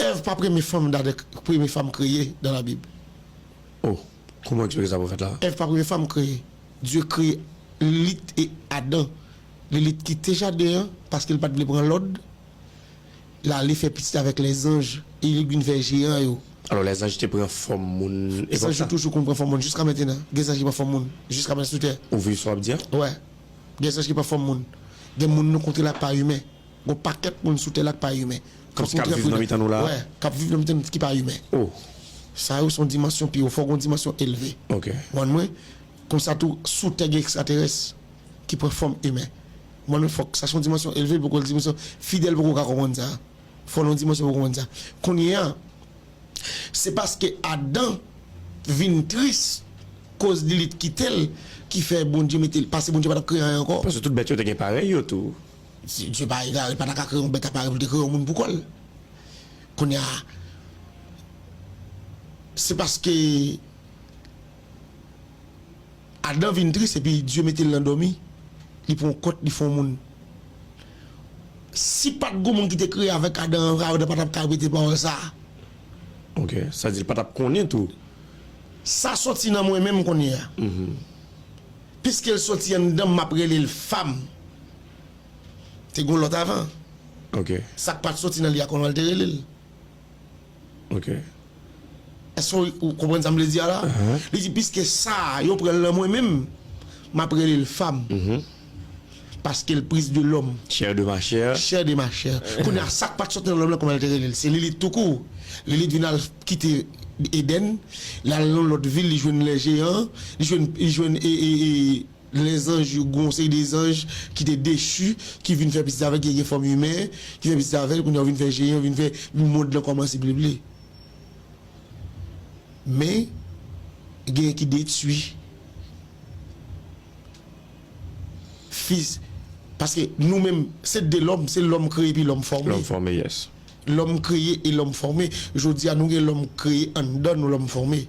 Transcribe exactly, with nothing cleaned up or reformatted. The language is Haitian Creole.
Èv pa premye fanm Adan, premye fanm kreye dans la Bible. Oh, kòman w eksplike sa, pwofèt la? Èv pa premye fanm kreye. Dye kreye Lilit e Adan. Lilit kite jaden an paske l pa t vle pran lòd. L ale fè pitit avèk lèzanj e li vin fè jeyan yo. Alò, lèzanj te pran fòm moun. Lèzanj yo toujou konn pran fòm moun jiska mentnan. Gen zanj ki pran fòm moun jiska mentnan sou tè. Ou viv sa w ap di a? Wè. Gen zanj ki pran fòm moun. Gen moun nou kontre la k pa imen. Gon pakèt moun sou tè la k pa imen. K ap viv nan mitan nou la? Wè, k ap viv nan mitan nou ki pa imen. Oh. Sa yo se yon dimansyon pi wo. Fò w gen yon dimansyon elve. Ok. Konprann mwen? Konsa tou, sou tè gen ekstraterès ki pran fòm imen. Konprann mwen? Fòk sa se yon dimansyon elve, poko dimansyon fidèl poko ka konprann sa. Fò l yon dimansyon pou konprann sa. Kounye a, se paske Adan vin tris koz Lilit kite l ki fè Bondye mete l, paske Bondye pa t ap kreye anyen ankò. Paske tout bèt yo te gen parèy yo tou. Dye pa egare, li pa ta ka kreye yon bèt aparèy pou l te kreye yon moun pou kò l. Kounye a, se paske Adan vin tris epi Dye mete l nan dòmi. Li pran yon kòt, li fè yon moun. Si pa t gon moun ki te kreye avèk Adan an, Adan pa t ap ka repete pawòl sa a. Ok, sa di l pa t ap konnen tou. Sa soti nan mwen menm kounye a. Piske l soti anndan m, m ap rele l fanm. Te gon lòt avan. Ok. Sa k pa t soti nan li a, kòman l te rele l? Ok. Èske w, ou konprann sa m vle di a la? Li di, piske sa a, yo pran l nan mwen menm, m ap rele l fanm. Paske l prise de l'homme. Chair de ma chair. Chair de ma chair. Kounye a, sa k pa t soti nan lòm lan, kòman l te rele l? Se Lilit toukou. Lilit vin al kite Edenn, l al nan lòt vil, li jwenn lè jeyan, li jwenn, li jwenn e, e, e, lèzanj, gon seri de zanj ki te dechi, ki vin fè pitit avè l, ki gen fòm imen, ki fè pitit avè l, kounye a yo vin fè jeyan, vin fè mond lan kòmanse bleble. Men, genyen ki detwi. Fis, paske nou menm, se de lòm, se lòm kreye epi lòm fòme. Lòm fòme, yes. Lòm kreye e lòm fòme. Jodi a, nou gen lòm kreye anndan nou, lòm fòme.